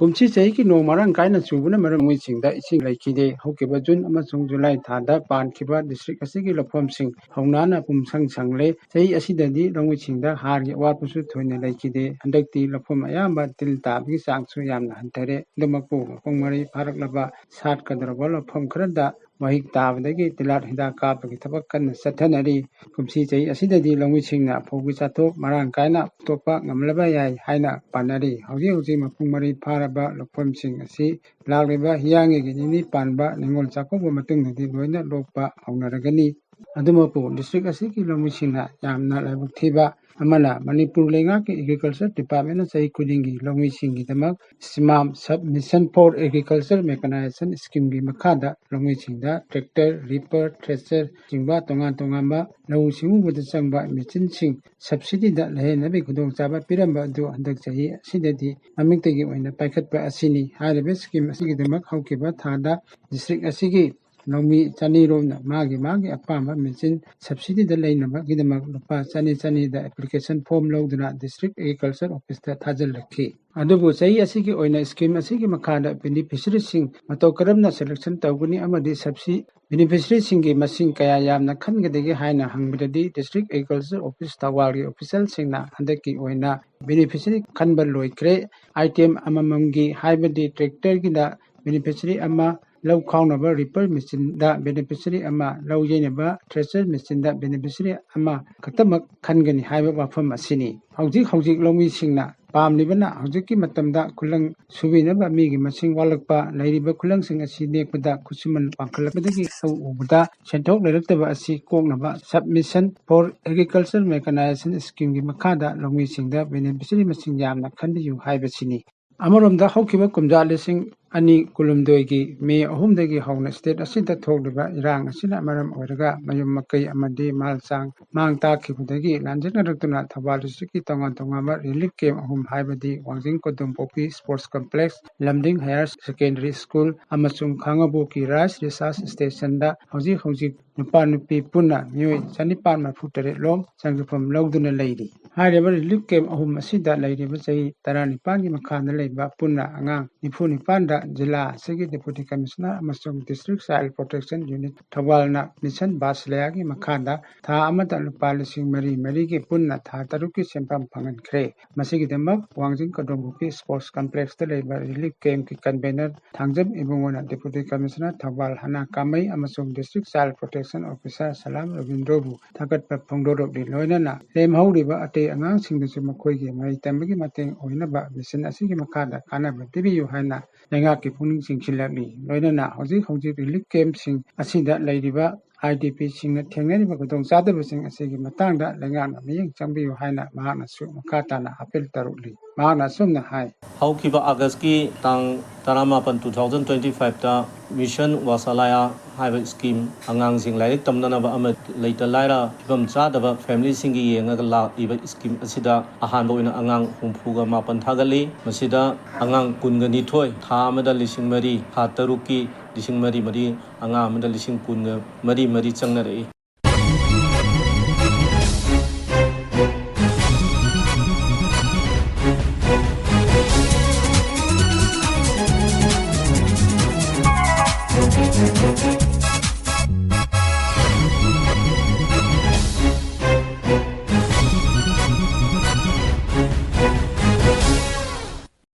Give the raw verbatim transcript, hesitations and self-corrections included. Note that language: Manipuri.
ꯀꯨꯝꯁꯤ ꯆꯍꯤꯒꯤ ꯅꯣꯡ ꯃꯔꯥꯡ ꯀꯥꯏꯅ ꯆꯨꯕꯅ ꯃꯔꯝ ꯂꯧꯃꯤꯁꯤꯡꯗ ꯏꯁꯤꯡ ꯂꯩꯈꯤꯗꯦ꯫ ꯍꯧꯈꯤꯕ ꯖꯨꯟ ꯑꯃꯁꯨꯡ ꯖꯨꯂꯥꯏ ꯊꯥꯗ ꯄꯥꯟꯈꯤꯕ ꯗꯤꯁꯇ꯭ꯔꯤꯛ ꯑꯁꯤꯒꯤ ꯂꯧꯐꯝꯁꯤꯡ ꯍꯧꯅꯥꯅ ꯄꯨꯝꯁꯪ ꯁꯪꯂꯦ꯫ ꯆꯍꯤ ꯑꯁꯤꯗꯗꯤ ꯂꯧꯃꯤꯁꯤꯡꯗ ꯍꯥꯔꯒꯤ ꯑꯋꯥꯠꯄꯁꯨ ꯊꯣꯏꯅ ꯂꯩꯈꯤꯗꯦ꯫ ꯍꯟꯗꯛꯇꯤ ꯂꯧꯐꯝ ꯑꯌꯥꯝꯕ ꯇꯤꯜ ꯇꯥꯕꯒꯤ ꯆꯥꯡꯁꯨ ꯌꯥꯝꯅ ꯍꯟꯊꯔꯦ꯫ ꯑꯗꯨꯃꯛꯄꯨ ꯃꯄꯨꯡ ꯃꯔꯩ ꯐꯥꯔꯛꯂꯕ ꯁꯥꯠꯀꯗꯧꯔꯕ ꯂꯧꯐꯝ ꯈꯔꯗ ꯃꯍꯤꯛ ꯇꯥꯕꯗꯒꯤ ꯇꯤꯜꯍꯥꯠ ꯍꯤꯗꯥꯛ ꯀꯥꯞꯄꯒꯤ ꯊꯕꯛ ꯀꯟꯅ ꯆꯠꯊꯅꯔꯤ꯫ ꯀꯨꯝꯁꯤ ꯆꯍꯤ ꯑꯁꯤꯗꯗꯤ ꯂꯧꯃꯤꯁꯤꯡꯅ ꯐꯧꯒꯤ ꯆꯥꯊꯣꯛ ꯃꯔꯥꯡ ꯀꯥꯏꯅ ꯄꯨꯊꯣꯛꯄ ꯉꯝꯂꯕ ꯌꯥꯏ ꯍꯥꯏꯅ ꯄꯥꯅꯔꯤ꯫ ꯍꯧꯖꯤꯛ ꯍꯧꯖꯤꯛ ꯃꯄꯨꯡ ꯃꯔꯩ ꯐꯥꯔꯕ ꯂꯧꯐꯝꯁꯤꯡ ꯑꯁꯤ ꯂꯥꯛꯂꯤꯕ ꯍꯤꯌꯥꯡꯒꯩꯒꯤ ꯅꯤꯅꯤ ꯄꯥꯟꯕ ꯅꯤꯉꯣꯜ ꯆꯥꯛꯀꯧꯕ ꯃꯇꯨꯡꯗꯗꯤ ꯂꯣꯏꯅ ꯂꯣꯛꯄ ꯍꯧꯅꯔꯒꯅꯤ꯫ ꯑꯗꯨꯃꯛꯄꯨ ꯗꯤꯁꯇ꯭ꯔꯤꯛ ꯑꯁꯤꯒꯤ ꯂꯧꯃꯤꯁꯤꯡꯅ ꯌꯥꯝꯅ ꯂꯥꯏꯕꯛ ꯊꯤꯕ ꯑꯃꯅ, ꯃꯅꯤꯄꯨꯔ ꯂꯩꯉꯥꯛꯀꯤ ꯑꯦꯒ꯭ꯔꯤꯀꯜꯆꯔ ꯗꯤꯄꯥꯔꯠꯃꯦꯟꯅ ꯆꯍꯤ ꯈꯨꯗꯤꯡꯒꯤ ꯂꯧꯃꯤꯁꯤꯡꯒꯤꯗꯃꯛ ꯁꯤꯃꯥꯝ Submission for Agriculture Mechanization Schemeꯒꯤ ꯃꯈꯥꯗ ꯂꯧꯃꯤꯁꯤꯡꯗ ꯇ꯭ꯔꯦꯛꯇꯔ, ꯔꯤꯄꯔ, ꯊ꯭ꯔꯦꯁꯔ ꯆꯤꯡꯕ ꯇꯣꯉꯥꯟ ꯇꯣꯉꯥꯟꯕ ꯂꯧꯎ ꯁꯤꯡꯎꯕꯗ ꯆꯪꯕ ꯃꯦꯆꯤꯟꯁꯤꯡ ꯁꯕꯁꯤꯗꯤꯗ ꯂꯩꯍꯟꯅꯕꯒꯤ ꯈꯨꯗꯣꯡꯆꯥꯕ ꯄꯤꯔꯝꯕ ꯑꯗꯨ ꯍꯟꯗꯛ ꯆꯍꯤ ꯑꯁꯤꯗꯗꯤ ꯃꯃꯤꯡꯇꯒꯤ ꯑꯣꯏꯅ ꯄꯥꯏꯈꯠꯄ ꯑꯁꯤꯅꯤ꯫ ꯍꯥꯏꯔꯤꯕ ꯁ꯭ꯀꯤꯝ ꯑꯁꯤꯒꯤꯗꯃꯛ ꯍꯧꯈꯤꯕ ꯊꯥꯗ ꯗꯤꯁꯇ꯭ꯔꯤꯛ ꯑꯁꯤꯒꯤ ꯂꯧꯃꯤ ꯆꯅꯤ ꯔꯣꯝꯅ ꯃꯥꯒꯤ ꯃꯥꯒꯤ ꯑꯄꯥꯝꯕ ꯃꯦꯆꯤꯟ ꯁꯕꯁꯤꯗꯤꯗ ꯂꯩꯅꯕꯒꯤꯗꯃꯛ ꯂꯨꯄꯥ ꯆꯅꯤ ꯆꯅꯤꯗ ꯑꯦꯄ꯭ꯂꯤꯀꯦꯁꯟ ꯐꯣꯔꯝ ꯂꯧꯗꯨꯅ ꯗꯤꯁꯇ꯭ꯔꯤꯛ ꯑꯦꯒ꯭ꯔꯤꯀꯜꯆꯔ ꯑꯣꯐꯤꯁꯇ ꯊꯥꯖꯤꯜꯂꯛꯈꯤ꯫ ꯑꯗꯨꯕꯨ ꯆꯍꯤ ꯑꯁꯤꯒꯤ ꯑꯣꯏꯅ ꯁ꯭ꯀꯤꯝ ꯑꯁꯤꯒꯤ ꯃꯈꯥꯗ ꯕꯦꯅꯤꯐꯤꯁꯔꯤꯁꯤꯡ ꯃꯇꯧ ꯀꯔꯝꯅ ꯁꯦꯂꯦꯛꯁꯟ ꯇꯧꯒꯅꯤ ꯑꯃꯗꯤ ꯁꯕꯁꯤ ꯕꯦꯅꯤꯐꯤꯁꯔꯤꯁꯤꯡꯒꯤ ꯃꯁꯤꯡ ꯀꯌꯥ ꯌꯥꯝꯅ ꯈꯟꯒꯗꯒꯦ ꯍꯥꯏꯅ ꯍꯪꯕꯗꯗꯤ ꯗꯤꯁꯇ꯭ꯔꯤꯛ ꯑꯦꯒ꯭ꯔꯤꯀꯜꯆꯔ ꯑꯣꯐꯤꯁ ꯊꯧꯕꯥꯜꯒꯤ ꯑꯣꯐꯤꯁꯤꯌꯦꯜꯁꯤꯡꯅ ꯍꯟꯗꯛꯀꯤ ꯑꯣꯏꯅ ꯕꯦꯅꯤꯐꯤꯁꯔꯤ ꯈꯟꯕ ꯂꯣꯏꯈ꯭ꯔꯦ꯫ ꯑꯥꯏꯇꯦꯝ ꯑꯃꯃꯝꯒꯤ ꯍꯥꯏꯕꯗꯤ ꯇ꯭ꯔꯦꯛꯇꯔꯒꯤꯗ ꯕꯦꯅꯤꯐꯤꯁꯔꯤ ꯑꯃ, ꯂꯧ ꯈꯥꯎꯅꯕ ꯔꯤꯄꯔ ꯃꯦꯆꯤꯟꯗ ꯕꯦꯅꯤꯐꯤꯁꯔꯤ ꯑꯃ, ꯂꯧ ꯌꯩꯅꯕ ꯊ꯭ꯔꯦꯁꯔ ꯃꯦꯆꯤꯟꯗ ꯕꯦꯅꯤꯐꯤꯁꯔꯤ ꯑꯃ ꯈꯛꯇꯃꯛ ꯈꯟꯒꯅꯤ ꯍꯥꯏꯕ ꯋꯥꯐꯝ ꯑꯁꯤꯅꯤ꯫ ꯍꯧꯖꯤꯛ ꯍꯧꯖꯤꯛ ꯂꯧꯃꯤꯁꯤꯡꯅ ꯄꯥꯝꯂꯤꯕꯅ ꯍꯧꯖꯤꯛꯀꯤ ꯃꯇꯝꯗ ꯈꯨꯂꯪ ꯁꯨꯕꯤꯅꯕ ꯃꯤꯒꯤ ꯃꯁꯤꯡ ꯋꯥꯠꯂꯛꯄ, ꯂꯩꯔꯤꯕ ꯈꯨꯂꯪꯁꯤꯡ ꯑꯁꯤ ꯅꯦꯛꯄꯗ ꯈꯨꯠꯁꯨꯃꯟ ꯋꯥꯡꯈꯠꯂꯛꯄꯗꯒꯤ ꯂꯧ ꯎꯕꯗ ꯁꯦꯟꯊꯣꯛ ꯂꯩꯔꯛꯇꯕ ꯑꯁꯤ ꯀꯣꯛꯅꯕ Submission for Agriculture Mechanization Schemeꯒꯤ ꯃꯈꯥꯗ ꯂꯧꯃꯤꯁꯤꯡꯗ ꯕꯦꯅꯤꯐꯤꯁꯔꯤ ꯃꯁꯤꯡ ꯌꯥꯝꯅ ꯈꯟꯕꯤꯌꯨ ꯍꯥꯏꯕꯁꯤꯅꯤ꯫ ꯑꯃꯔꯣꯝꯗ ꯍꯧꯈꯤꯕ ꯀꯨꯝꯖꯥ ꯂꯤꯁꯤꯡ ꯑꯅꯤ ꯀꯨꯟꯍꯨꯝꯗꯣꯏꯒꯤ ꯃꯦ ꯑꯍꯨꯝꯗꯒꯤ ꯍꯧꯅ ꯁ꯭ꯇꯦꯠ ꯑꯁꯤꯗ ꯊꯣꯛꯂꯤꯕ ꯏꯔꯥꯡ ꯑꯁꯤꯅ ꯃꯔꯝ ꯑꯣꯏꯔꯒ ꯃꯌꯨꯝ ꯃꯀꯩ ꯑꯃꯗꯤ ꯃꯥꯜ ꯆꯥꯡ ꯃꯥꯡ ꯇꯥꯛꯈꯤꯕꯗꯒꯤ ꯂꯥꯟꯖꯦꯟꯅꯔꯛꯇꯨꯅ ꯊꯧꯕꯥꯜ ꯗꯤꯁꯇ꯭ꯔꯤꯛꯀꯤ ꯇꯣꯉꯥꯟ ꯇꯣꯉꯥꯟꯕ ꯔꯤꯂꯤꯐ ꯀꯦꯝꯞ ꯑꯍꯨꯝ ꯍꯥꯏꯕꯗꯤ Wangjing Kodompokpi sports complex, Lamding higher secondary school ꯑꯃꯁꯨꯡ ꯈꯥꯉꯕꯣꯛꯀꯤ ꯔꯥꯏꯁ ꯔꯤꯁꯔꯁ ꯁ꯭ꯇꯦꯁꯟꯗ ꯍꯧꯖꯤꯛ ꯍꯧꯖꯤꯛ ꯅꯨꯄꯥ ꯅꯨꯄꯤ ꯄꯨꯟꯅ ꯃꯤꯑꯣꯏ ꯆꯅꯤꯄꯥꯟ ꯃꯔꯤꯐꯨ ꯇꯔꯦꯠ ꯂꯣꯝ ꯆꯪꯖꯐꯝ ꯂꯧꯗꯨꯅ ꯂꯩꯔꯤ꯫ ꯍꯥꯏꯔꯤꯕ ꯔꯤꯂꯤꯐ ꯀꯦꯝꯞ ꯑꯍꯨꯝ ꯑꯁꯤꯗ ꯂꯩꯔꯤꯕ ꯆꯍꯤ ꯇꯔꯥꯅꯤꯄꯥꯟꯒꯤ ꯃꯈꯥꯗ ꯂꯩꯕ ꯄꯨꯟꯅ ꯑꯉꯥꯡ ꯅꯤꯐꯨ ꯅꯤꯄꯥꯟꯗ ꯖꯤꯂꯥ ꯑꯁꯤꯒꯤ ꯗꯦꯄꯨꯇꯤ ꯀꯃꯤꯁꯅꯔ ꯑꯃꯁꯨꯡ ꯗꯤꯁꯇ꯭ꯔꯤꯛ ꯆꯥꯏꯜ ꯄ꯭ꯔꯣꯇꯦꯛꯁꯟ ꯌꯨꯅꯤꯠ ꯊꯧꯕꯥꯜꯅ ꯃꯤꯁꯟ ꯕꯥꯁꯂꯌꯥꯒꯤ ꯃꯈꯥꯗ ꯊꯥ ꯑꯃꯗ ꯂꯨꯄꯥ ꯂꯤꯁꯤꯡ ꯃꯔꯤ ꯃꯔꯤꯒꯤ ꯄꯨꯟꯅ ꯊꯥ ꯇꯔꯨꯛꯀꯤ ꯁꯦꯟꯐꯝ ꯐꯪꯍꯟꯈ꯭ꯔꯦ꯫ ꯃꯁꯤꯒꯤꯗꯃꯛ ꯋꯥꯡꯖꯤꯡ ꯀꯗꯣꯝꯕꯨꯛꯀꯤ ꯁ꯭ꯄꯣꯔꯠꯁ ꯀꯝꯄ꯭ꯂꯦꯛꯁꯇ ꯂꯩꯕ ꯔꯤꯂꯤꯐ ꯀꯦꯝꯞꯀꯤ ꯀꯟꯚꯦꯅꯔ ꯊꯥꯡꯖꯝ ꯏꯕꯨꯡꯉꯣꯅ ꯗꯦꯄꯨꯇꯤ ꯀꯃꯤꯁꯅꯔ ꯊꯧꯕꯥꯜ ꯍꯅꯥ ꯀꯥꯃꯩ ꯑꯃꯁꯨꯡ district child protection officer Salam ꯔꯕꯤꯟꯗ꯭ꯔꯣꯕꯨ ꯊꯥꯒꯠꯄ ꯐꯣꯡꯗꯣꯔꯛꯂꯤ꯫ ꯂꯣꯏꯅꯅ ꯂꯦꯝꯍꯧꯔꯤꯕ ꯑꯇꯩ ꯑꯉꯥꯡꯁꯤꯡꯗꯁꯨ ꯃꯈꯣꯏꯒꯤ ꯃꯍꯩ ꯇꯝꯕꯒꯤ ꯃꯇꯦꯡ ꯑꯣꯏꯅꯕ ꯃꯤꯁꯟ ꯑꯁꯤꯒꯤ ꯃꯈꯥꯗ ꯀꯥꯟꯅꯕ ꯄꯤꯕꯤꯌꯨ ꯍꯥꯏꯅ ꯂꯩꯉꯥꯛꯀꯤ ꯄꯨꯛꯅꯤꯡ ꯆꯤꯡꯁꯤꯜꯂꯛꯂꯤ꯫ ꯂꯣꯏꯅꯅ ꯍꯧꯖꯤꯛ ꯍꯧꯖꯤꯛ ꯔꯤꯂꯤꯐ ꯀꯦꯝꯞꯁꯤꯡ ꯑꯁꯤꯗ ꯂꯩꯔꯤꯕ ꯑꯥꯏ ꯗꯤ ꯄꯤꯁꯤꯡꯅ ꯊꯦꯡꯅꯔꯤꯕ ꯈꯨꯗꯣꯡꯆꯥꯗꯕꯁꯤꯡ ꯑꯁꯤꯒꯤ ꯃꯇꯥꯡꯗ ꯂꯩꯉꯥꯛꯅ ꯃꯤꯠꯌꯦꯡ ꯆꯪꯕꯤꯌꯨ ꯍꯥꯏꯅ ꯃꯍꯥꯛꯅꯁꯨ ꯃꯈꯥ ꯇꯥꯅ ꯑꯄꯤꯜ ꯇꯧꯔꯛꯂꯤ꯫ ꯃꯍꯥꯛꯅ ꯑꯁꯨꯝꯅ ꯍꯥꯏ꯫ ꯍꯧꯈꯤꯕ ꯑꯥꯒꯁꯀꯤ ꯇꯥꯡ ꯇꯔꯥꯃꯥꯄꯟ, two thousand twenty five ꯇ ꯃꯤꯁꯟ ꯋꯥꯁꯥꯂꯥꯌꯥ ꯍꯥꯏꯕ ꯁ꯭ꯀꯤꯝ, ꯑꯉꯥꯡꯁꯤꯡ ꯂꯥꯏꯔꯤꯛ ꯇꯝꯅꯅꯕ ꯑꯃ ꯂꯩꯇ ꯂꯥꯏꯔ ꯐꯤꯕꯝ ꯆꯥꯗꯕ ꯐꯦꯃꯤꯂꯤꯁꯤꯡꯒꯤ ꯌꯦꯡꯉꯒ ꯂꯥꯛꯂꯤꯕ ꯁ꯭ꯀꯤꯝ ꯑꯁꯤꯗ ꯑꯍꯥꯟꯕ ꯑꯣꯏꯅ ꯑꯉꯥꯡ ꯍꯨꯝꯐꯨꯒ ꯃꯥꯄꯟ ꯊꯥꯒꯠꯂꯤ꯫ ꯃꯁꯤꯗ ꯑꯉꯥꯡ ꯀꯨꯟꯒ ꯅꯤꯊꯣꯏ, ꯊꯥ ꯑꯃꯗ ꯂꯤꯁꯤꯡ ꯃꯔꯤ, ꯊꯥ ꯇꯔꯨꯛꯀꯤ ꯂꯤꯁꯤꯡ ꯃꯔꯤ ꯃꯔꯤ, ꯑꯉꯥꯡ ꯑꯃꯗ ꯂꯤꯁꯤꯡ ꯀꯨꯟꯒ ꯃꯔꯤ ꯃꯔꯤ ꯆꯪꯅꯔꯛꯏ꯫